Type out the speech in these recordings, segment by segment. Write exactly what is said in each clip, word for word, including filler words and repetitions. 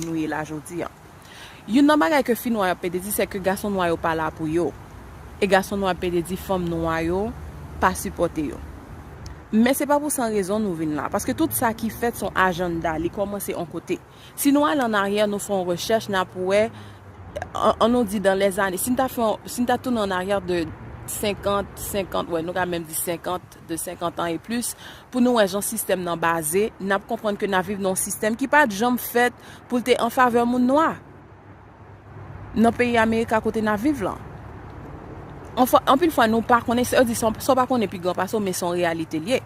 nou ye la jodi a. Youn nan bagay ke fi nwa yo ap pede di, se ke gason nwa yo pa la pou yo. E gason nwa yo ap pede di fanm nwa yo pa sipòte yo. Men se pa pou san rezon nou vin la. Paske tout sa ki fèt se yon ajanda, li kòmanse yon kote. Si nou al ann aryè, nou fè yon rechèch, n ap wè, an, an nou di dan lèzane, si n ta fè yon, si n ta tounen ann aryè de senkant, senkant, wè, nou ka menm di senkant, de senkant an e plis, pou nou wè jan sistèm nan baze, n ap konprann ke n ap viv nan yon sistèm ki pa t janm fèt pou l te an favè moun nwa. Nan peyi Amerika kote n ap viv lan. Anfwa, anpil fwa nou pa konnen, sa yo di, sa w pa konnen pi gran pase w, men se yon reyalite l ye.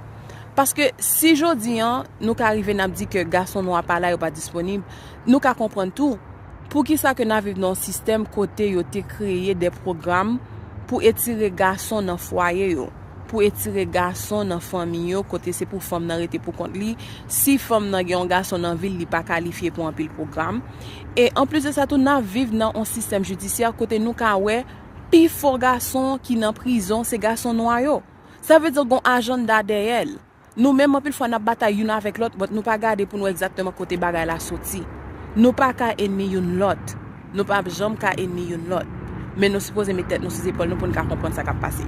Paske si jodi an, nou ka rive n ap di ke gason nwa pa la, yo pa disponib, nou ka konprann tou, poukisa ke n ap viv nan yon sistèm kote yo te kreye de pwogram pou etire gason nan fwaye yo, pou etire gason nan fanmi yo, kote se pou fanm nan rete pou kont li. Si fanm nan gen yon gason nan vi l, li pa kalifye pou anpil pwogram. E anplis de sa tou, n ap viv nan yon sistèm jidisyè kote nou ka wè pifò gason ki nan prizon se gason nwa yo. Sa vle di gen yon ajanda dèyè l. Nou menm, anpil fwa, n ap batay youn avèk lòt, but nou pa gade pou n wè egzakteman kote bagay la soti. Nou pa ka enmi youn lòt. Nou p ap janm ka enmi youn lòt. Men nou sipoze met tèt nou sou zepòl nou pou n ka konprann sa k ap pase.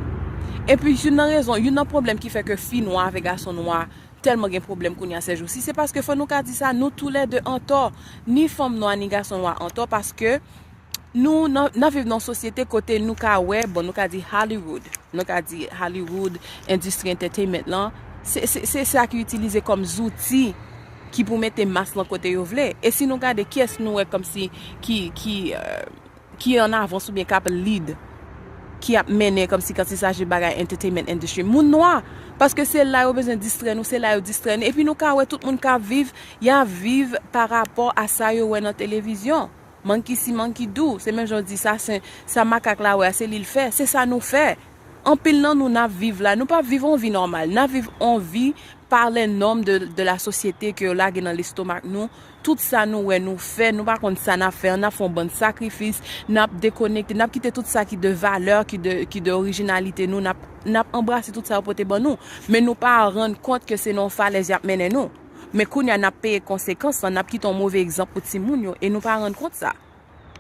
Epi, youn nan rezon, youn nan pwoblèm ki fè ke fi nwa avèk gason nwa tèlman gen pwoblèm kounye a sèjousi, se paske fò nou ka di sa, nou toulède antò. Ni fanm nwa, ni gason nwa antò, paske nou nan, n ap viv nan yon sosyete kote nou ka wè, bon, nou ka di Hollywood, nou ka di Hollywood, endistri entertainment lan, se, se, se sa ki itilize kòm zouti ki pou mete mas lan kote yo vle. E si nou gade kiyès nou wè kòmsi ki, ki, euh, ki an avans oubyen k ap lead, ki ap mennen kòmsi kan il s'agit bagay entertainment industry, moun nwa. Paske se la yo bezwen distrè nou, se la yo distrè nou. Epi nou ka wè tout moun k ap viv, y ap viv pa rapò a sa yo wè nan televizyon. Monkey see, monkey do. Se menm jan w di sa, se, sa makak la wè a, se li l fè. Se sa nou fè. Anpil nan nou, n ap viv la. Nou p ap viv yon vi nòmal. N ap viv yon vi par les normes de, de la société ke yo lage nan lestomak nou. Tout sa nou wè, nou fè, nou pa konn sa n ap fè an, n ap fè yon bann sakrifis, n ap dekonekte, n ap kite tout sa ki de valè, ki de, ki de orijinalite nou, n ap, n ap anbrase tout sa yo pote ban nou. Men nou pa rann kont ke se nan yon falèz y ap mennen nou. Men kounye a, n ap peye konsekans lan, n ap kite yon move egzanp pou timoun yo, e nou pa rann kont sa.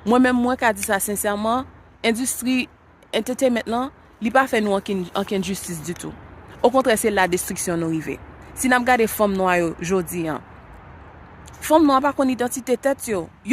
Mwen menm, mwen ka di sa sensèman, endistri entertainment lan, li pa fè nou ankenn, ankenn jistis ditou. Okontrè, se la destriksyon nou rive. Si n ap gade fanm nwa yo jodi an, fanm nwa pa konn idantite tèt yo. Yo